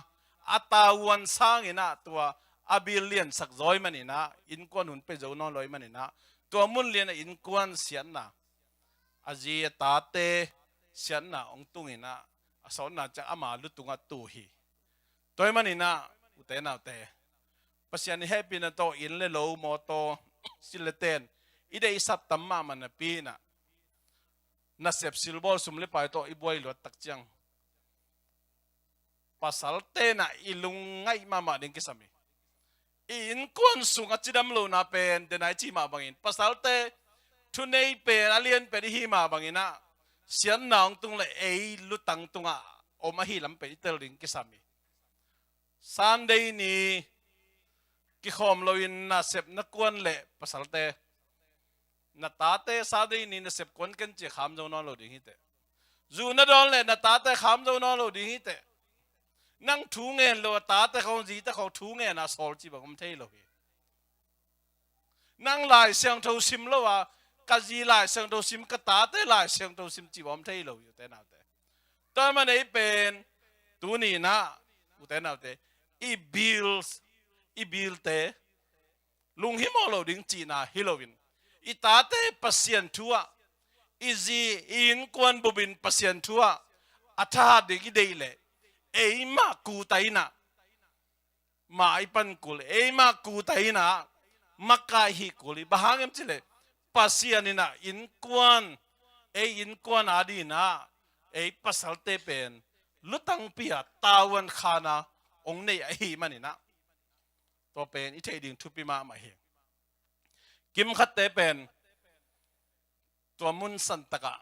a tavuan sangin ah tua a bill liansak zaw ahih manin ah innkuan hun pia zo nawn lo ahih manin ah tua mun lian ah innkuan siatna, a zi a tate siatna hong tung in ah a sawtna ciang ama lu tungah tu hi. Tua ahih manin ah ute naute, Pasian i hehpihna tawh inn le lo, mawtaw, sil le ten i deihsap tam mahmah napi in ah nasep silbawl sum le pai tawh i buai luat tak ciang pasalte in ah i lungngaih mahmah ding kisam hi. I innkuan sung a cidam lohna pen den a i cih mah bangin pasalte thunei pen a lianpen i hih mah bangin ah siatna hong tung leh ei lutang tungah om ahi lam pen i tel ding kisam hi. Sunday ni kikhawm loin nasep na kuan leh pasalte, na tate Sunday ni nasep kuan ken ci-a kham zo nawn lo ding hi teh. Zu na dawn leh na tate kham zo nawn lo ding hi teh. Nang thu ngen lo a tate khawng, zite khawng thu ngen a sawl ci bang om thei lo hi. Nang Lai Siangtho sim lo a, ka zi Lai Siangtho sim, ka tate Lai Siangtho sim ci bang om thei lo hi, ute naute. Tua man ei pen, tuni in ah, ute naute, i bills, i bilte lunghimawh lo ding cihna hi loin, i tate Pasian thu ah, i zi, i innkuan bupin Pasian thu ah a thahat ding i deih leh, eimah kuta in ah, mah i pan kul, eimah kuta in ah, makaih hih kul hi. Bang hang hiam cih leh, Pasian in ah innkuan, ei innkuan adingin ah, ei pasalte pen lutangpi a, tavuan khan a hong neih ahih manin ah, tua pen i theih ding thupi mahmah hi. Kimkhatte pen tua mun santak ah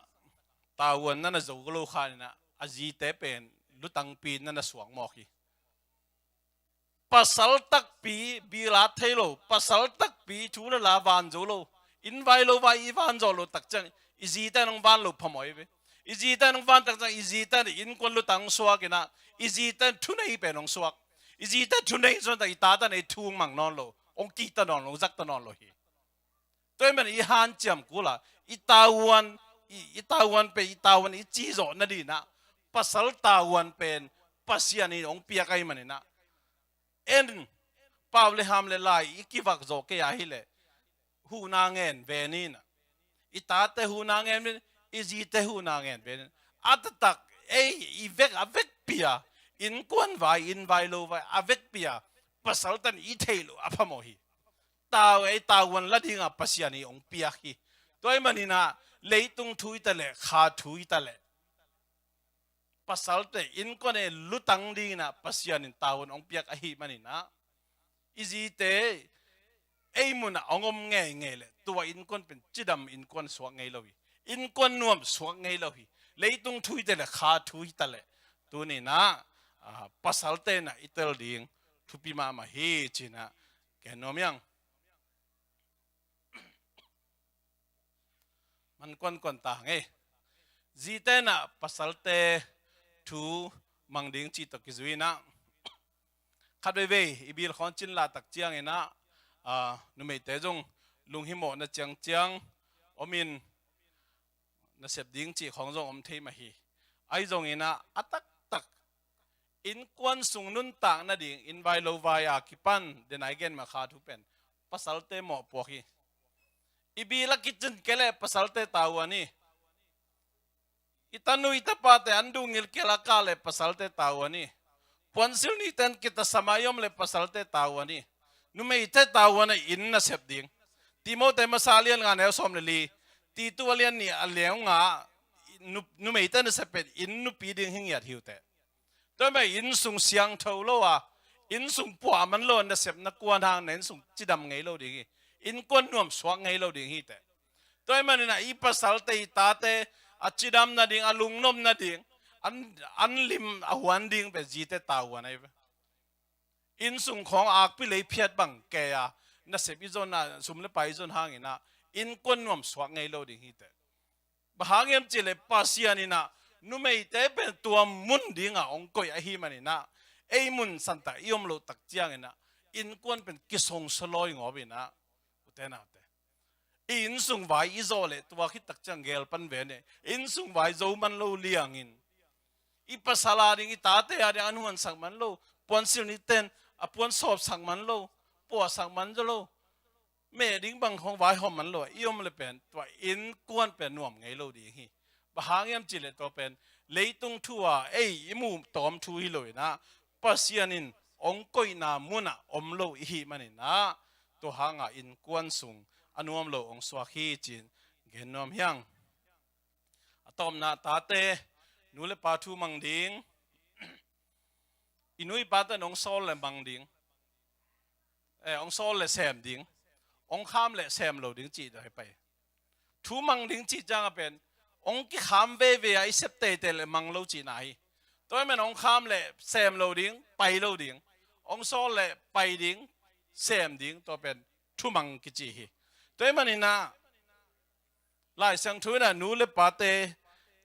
tavuan na na zo lo khan in ah, a zite pen lutangpi na na suak mawk hi. Pasal takpi bil at thei lo, pasal takpi thu le la van zo lo, inn vai lo vai i van zawh loh tak ciang, i zite in hong van loh phamawh hi ve. I zite in hong van tak ciang, i zite in innkuan lutang hong suak in ah, i zite in thunei pen hong suak. I zite thunei suak tak, i tate in ei thu hong mang nawn lo, hong kihta nawn lo, hong zakta nawn lo hi. Tua ahih manin i hanciam kul a, i tavuan, i, i tavuan pen, i tavuan i cih zawh nadingin ah, pasal tavuan pen Pasian in hong piak ahih manin ah, en, pau le ham le lai i kivak zawh kei a hi leh, huhna ngen ve ni in ah, i tate huhna ngen ve ni, i zite huhna ngen ve ni. A taktak, ei, i vek, a vekpi a, innkuan vai, inn vai lo vai, a vekpi a, pasalte in i theih loh a phamawh hi. Tau, ei tavuan la ding a Pasian in hong piak hi. Tua ahih manin ah, leitung thu hi ta leh, kha thu hi ta leh, pasalte innkuan ei lutang dingin ah Pasian in tavuan hong piak ahih manin ah, i zite ei mun ah hong om ngeingei leh, tua innkuan pen cidam innkuan suak ngei lo hi. Innkuan nuam suak ngei lo hi. Leitung thu hi ta leh, kha thu hi ta leh, tuni in ah, ah, pasalte in ah i tel ding thupi mahmah hi ci-in ah gen nuam hi ing. Man kuankuan ta hang ei. Zite in ah pasalte thu mang ding cih tawh kizui in ah, khat veivei i bil khawng cin lah tak ciangin ah, ah, numeite zong lunghimawhna ciangciang om in, nasep ding cih khawng zong om thei mah hi. Ahi zongin ah, a taktak innkuan sung nuntak nading, inn vai lo vai a kipan, den a i gen mah kha thu pen pasalte mawhpuak hi. I bil a kicin kei leh pasalte tavuan hi. I tanu i tapate an duh ngilkel a kah leh pasalte tavuan hi. Puansilh nihte in kitasam a i om leh pasalte tavuan hi. Numeite tavuan a inn nasep ding. Timote masa a lian nga neu sawm le li, Titu a lian nih a neu nga, nu-, numeite nasep pen inn nupi ding hi ngiat hi uh teh. Tua ahih manin inn sung siangtho lo a, inn sung puah man lo a nasepna kuan hang na inn sung cidam ngei lo ding hi. Innkuan nuam suak ngei lo ding hi teh. Tua ahih manin ah i pasalte, i tate a cidam nading, a lungnuam nading, an, an lim a huan ding pen zite tavuan ahi ve. Inn sung khawng akpi lei phiat bang kei a, nasep i zon a, sum le pai i zon hangin ah innkuan nuam suak ngei lo ding hi teh. Bang hang hiam cih leh Pasian in ah numeite pen tua mun ding a hong koih ahih manin ah, ei mun santak i om loh tak ciangin ah, innkuan pen kisongsa lawigawp in ah, ute naute, i inn sung vai i zawh leh tua khit tak ciang gel pan ve ni. Inn sung vai zo man lo liangin, i pasal ading, i tate ading an huansak man lo, puansilh nihte in a puan sawpsak man lo, puahsak man lo, meh ding bang khawng vaihawm man lo a i om leh pen, tua innkuan pen nuam ngei lo ding hi. Bang hang hiam cih leh tua pen leitung thu a ei i muh tawm thu hi lo in ah, Pasian in hong koihna mun ah om lo i hih manin ah, tua hang a innkuan sung a nuam lo hong suak hi ci-in gen nuam hi ing. A tawpna, tate, nu le pa thu mang ding. I nu i pate in hong sawl leh mang ding. Eh, hong sawl leh sem ding. Hong kham leh sem lo ding cih tua hi pai. Thu mang ding cih ciang a pen, hong kikham veve a i sep teitei leh mang lo cihna hi. Tua ahih manin hong kham leh sem lo ding, pai lo ding. Hong sawl leh pai ding, sem ding, tua pen thu mang kici hi. Tua ahih manin ah, Lai Siangtho in ah nu le pate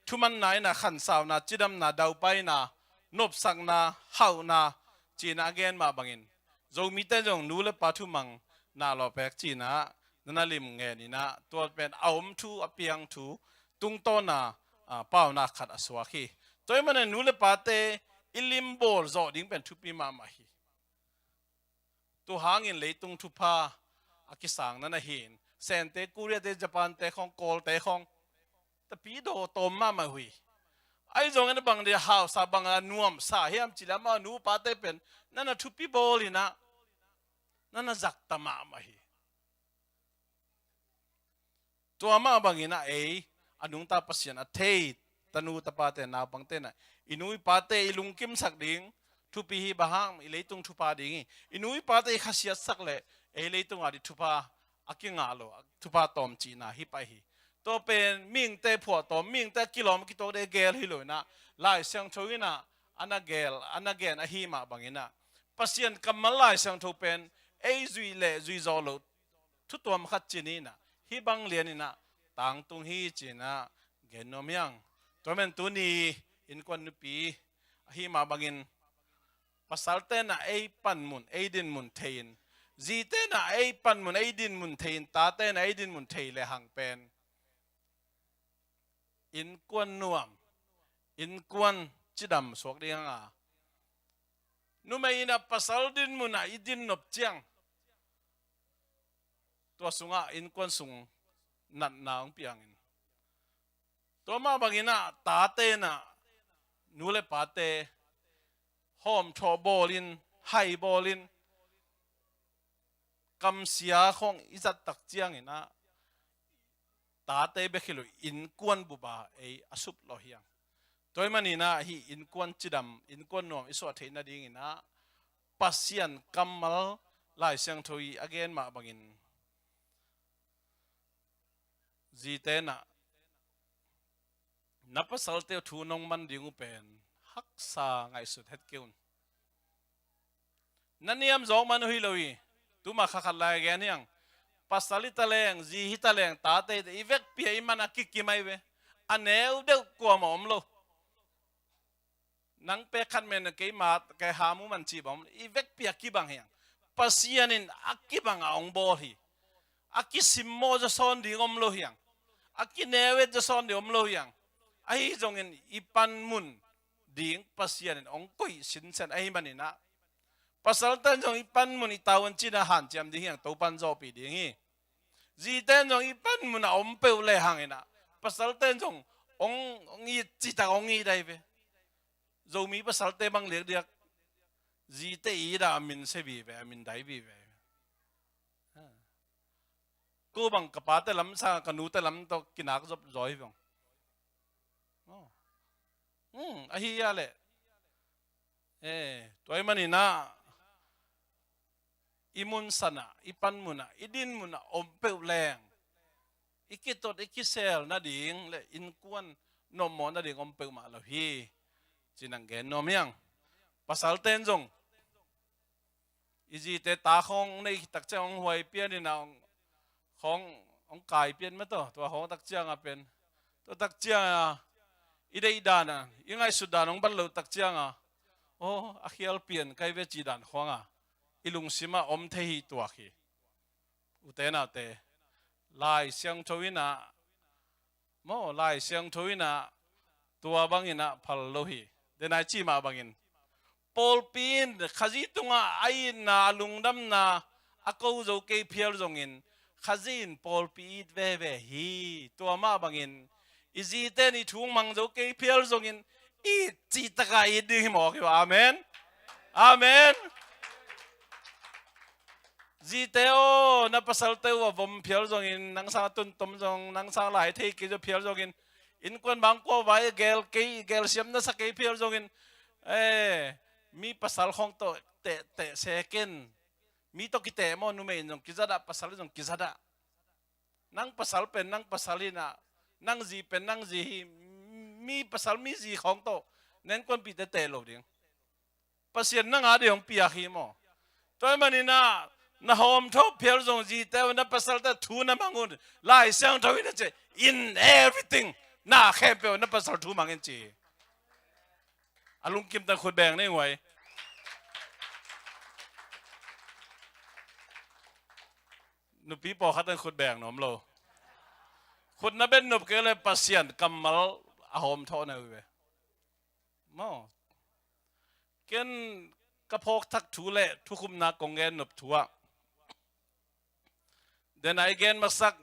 thumanna in ah khansauna, cidamna, daupaina, nopsakna, hauhna, ci-in a gen mah bangin, Zomite zong nu le pa thumang na lawpek ci-in na na lim ngen in, tua pen a om thu, a piang thu, tungtawna, a, paunak khat a suak hi. Tua ahih manin nu le pate i limbawl zawh ding pen thupi mahmah hi. Tua hangin leitung thupha a kisang na na hi in, Sente, Koreate, Japante khawng, Kawlte khawng, tapi daw tawm mahmah uh hi. Ahi zongin a bang dia hausa, bang a nuamsa hiam cih leh amau nu pate pen na na thupi bawl in, na na zakta mahmah hi. Tua mah bangin ei, a nungta Pasian a thei tanu tapate, naupangte in, i nu i pate i lungkimsak ding thupi hi. Bang hang? I leitung thupha ding hi. I nu i pate i khasiatsak leh ei leitung a ding thupha a kingah lo, thupha tawm cihna hi pah hi. Tua pen mihingte phuahtawm, mihingte a kilawm a kituak ding a gel hi lo in, Lai Siangtho in a na gel, a na gen ahi mah bangin, Pasian kammal Lai Siangtho pen ei zuih leh zuih zawh loh thu tuam khat ci-in, hih bang lian in tangtung hi ci-in gen nuam hi hang. Tua ahih manin tuni innkuan nupi ahi mah bangin, pasalte in ei panmun, ei dinmun thei in, zite in ei panmun, ei dinmun thei in, tate in ei dinmun thei lehang pen innkuan nuam, innkuan cidam suak ding a, numei in pasal dinmun ah i din nop ciang, tua sungah innkuan sung natna hong piang in, tua mah bangin tate in nu le pate hawmthawh bawlin, hai bawlin, kamsia khawng i zat tak ciangin, tate bek hi lo, innkuan bup ah ei a sup lawh hi hang. Tua ahih manin hih innkuan cidam, innkuan nuam i suah theih nadingin, Pasian kammal Lai Siangtho i a gen mah bangin, zite in na pasalte uh thu nong man ding uh pen haksa ngaihsut het kei un. Na niam zawk man uh hi lo hi. Tuma kha khat lai gen hi hang. Pasal hi taleng, zi hi taleng, tate i vekpi a i man a kikim ahi ve. A neu deuh kuamah om lo. Nang pek khat men, keima kei ha mu man cih bang om lo. I vekpi a kibang hi hang. Pasian in a kibang a hong bawl hi. A kisimmawh zawsawn ding om lo hi hang. A kineu et zawsawn ding om lo hi hang. Ahi zongin i panmun ding Pasian in hong koih sinsen ahih manin, pasalte in zong i panmun i tavuan cih na hanciam ding hi hang, Topa'n zawhpih ding hi. Zite in zong i panmun a om peuh lehang in, pasalte in zong hong, hong it cihtak hong it ahi ve. Zomi pasalte bang liakliak, zite it a, a min sia vive, a min dai vive. Ko bang ka pate lam sang, ka nute lam tawh kinak zop zaw hi vong. Oh. Hmm, ahi a leh. Eh, tua ahih manin, i mun san ah, i panmun ah, i dinmun ah om peuh leng, i kitot, i kisel nading le innkuan nuammawh nading om peuhmah lo hi, ci-in hong gen nuam hi hang. Pasalte in zong i zite ta khawng nei khit tak ciang hong huai pian in, hong, hong kai pian mah tawh, tua khawng tak ciang a pen, tua tak ciang a i deih dan a, i ngaihsut dan hong bat loh tak ciang a, aw, a khial pian ka hi ve cih dan khawng a i lungsim ah om thei hi tuak hi. Ute naute, Lai Siangtho in, maw, Lai Siangtho in tua bangin phal lo hi. Denai cih mah bangin, pawlpi in Khazih tungah a itna, a lungdamna a ko zo kei phial zongin, Khazih in pawlpi it veve hi. Tua mah bangin i zite in i thu mang zo kei phial zongin, it cihtak a it ding hi mawk hi. Amen. Amen. Zite aw, na pasalte uh a vom phial zongin, nang sang a tuntom zong, nang sang lai thei kei zaw phial zongin, innkuan bang kua vai a gel kei, gelsiam na sa kei phial zongin, eh, mi pasal khawng tawh teh, teh se ken. Mi tawh kiteh maw, numei in zong kizat ah, pasal in zong kizat ah. Nang pasal pen nang pasal hi a, nang zi pen nang zi hi. Mi pasal mi zi khawng tawh na innkuanpihte teh lo ding. Pasian nang a ding hong piak hi maw. Tua ahih manin na hawmthawh phial zong zite uh, na pasalte thu na mang un. Lai Siangtho in a ci, in everything, na khempeuh na pasal thu mang in ci hi. A lungkim tang khut beng ni nguai. Nupi pawlkhat tang khut beng nuam lo. Khut na beng nop kei le Pasian kammal a hawm thawh na uh ve. Maw. Ken ka phawk thak thu le thukhupna kong gen nop thu ah, den a i gen masak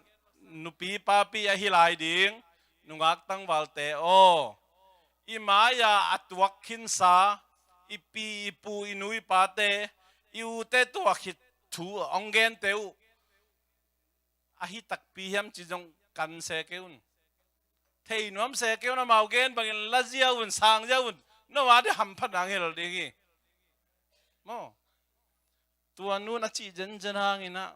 nupi papi ahi lai ding nungak tangvalte aw, i mai-a a tuak khinsa i pi i pu i nu i pate, i ute tuak khit thu hong gente uh ahi takpi hiam ci zong kan se kei un. Thei nuam se kei un, amau gen bangin lazia un, sangzia un. No a dih hamphatna hong hel ding hi. Maw. Tua nun a cih zenzen hangin ah,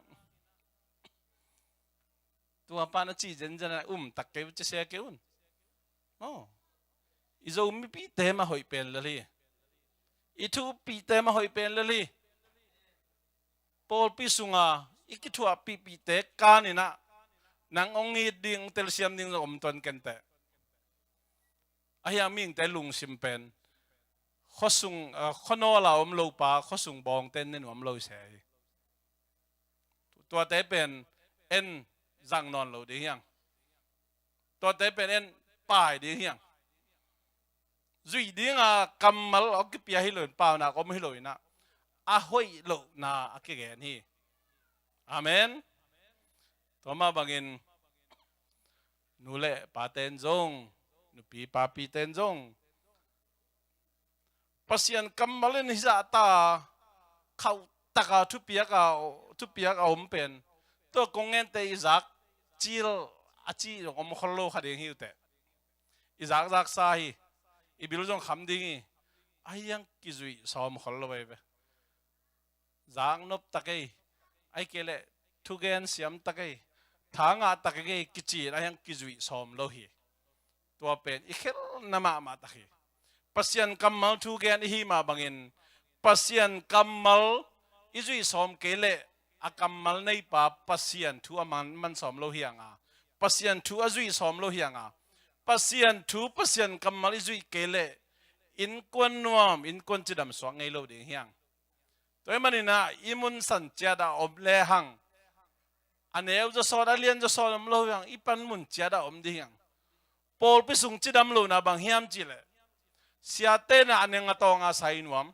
tua pan a cih zenzen ah um tak kei uh ci se kei un. Maw. I Zomipite mah hoih pen lel hi. I thupite mah hoih pen lel hi. Pawlpi sunga i kithuahpihpihte kanin ah nang hong it ding, telsiam ding zong om tuan kenteh. Ahi hang mihingte lungsim pen khuasung, ah, khuanawl a om lo pa khuasung bawngte ne nuam lo se hi. Tuate pen en zang nawn lo ding hiang. Tuate pen en pai ding hiang. Zuih dinga kammal a kipia hi loin, paunak om hi loin ah, a hoih lohna a kigen hi. Amen. Tua mah bangin nu le paten zong, nupi papiten zong Pasian kammal in hizahta khauhtaka thupiak a, thupiak a om pen, tua kong gente i zak cil a cih zong om khol lo kha ding hi uh teh. I zakzaksa hi. I bil zong kham ding hi. Ahi hang kizuih sawm khol lo ahi ve. Zaknop tak ei, ahi kei leh thugen siam tak ei, tha ngah tak ei kici in ahi hang kizuih sawm lo hi. Tua pen i khelna mahmah tak hi. Pasian kammal thugen i hi mah bangin Pasian kammal i zuih sawm kei leh a kammal neipa Pasian thu a man, man sawm lo hi hang a, Pasian thu a zuih sawm lo hi hang a, Pasian thu Pasian kammal i zuih kei leh innkuan nuam, innkuan cidam suak ngei lo ding hi hang. Tua ahih manin ah i mun san ciat a om lehang, a neu zawsawn, a lian zawsawn om lo hi hang, i pan mun ciat a om ding hi hang. Pawlpi sung cidam lohna bang hiam cih leh, siate in ah a neng a tawng a sai nuam.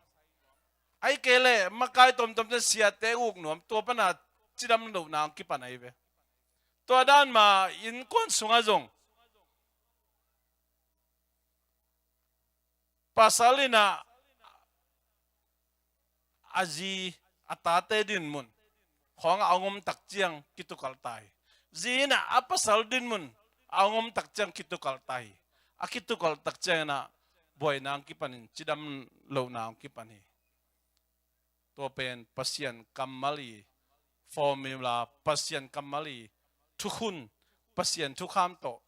Ahi kei leh makai tomtomte siate uk nuam, tua pan a cidam lohna hong kipan ahi ve. Tua dan mah innkuan sungah zong pasal in ah a zi, a tate dinmun khawngah a hong om tak ciang kitukalh ta hi. Zi in ah a pasal dinmun a hong om tak ciang kitukalh ta hi. A kitukalh tak ciangin ah buaina hong kipan in cidam lohna hong kipan hi. Tua pen Pasian kammal i formula, Pasian kammal i thukhun, Pasian thukham tawh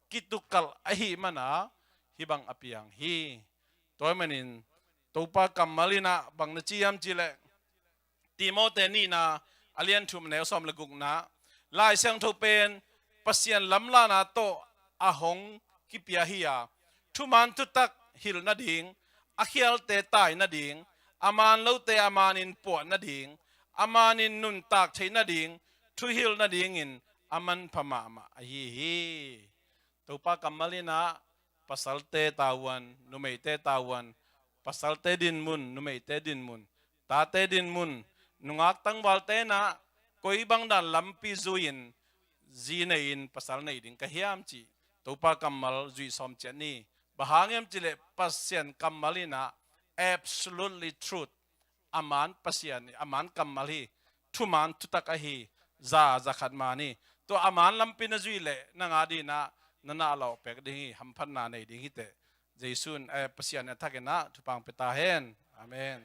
kitukalh ahih mana hih bang a piang hi. Tua ahih manin Topa kammal in ah bang na ci hiam cih leh, Timote nihna a lian thum a neu sawm le gukna, Lai Siangtho pen Pasian lamlahna tawh a hong kipia hi a, thuman thutak hilh nading, a khialte tai nading, a man lote a manin puah nading, a manin nuntak theih nading, thuhilh nadingin a manpha mahmah ahi hi. Topa kammal in ah pasalte tavuan, numeite tavuan, pasalte dinmun, numeite dinmun, tate dinmun, nungak tangvalte in ah koi bang dan lampi zui-in zi nei-in pasal nei ding ka hiam cih Topa kammal zuih sawm ciat ni. Bang hang hiam cih leh Pasian kammal in ah absolutely truth, a man Pasian, a man kammal hi, thuman thutak ahi, za, za khat man hi. Tua a man lampi na zuih leh nang a dingin ah na na lawh pek ding hi, hamphatna nei ding hi teh. Jesu in, eh, Pasian in a thakin ah thupha hong pia ta hen. Amen.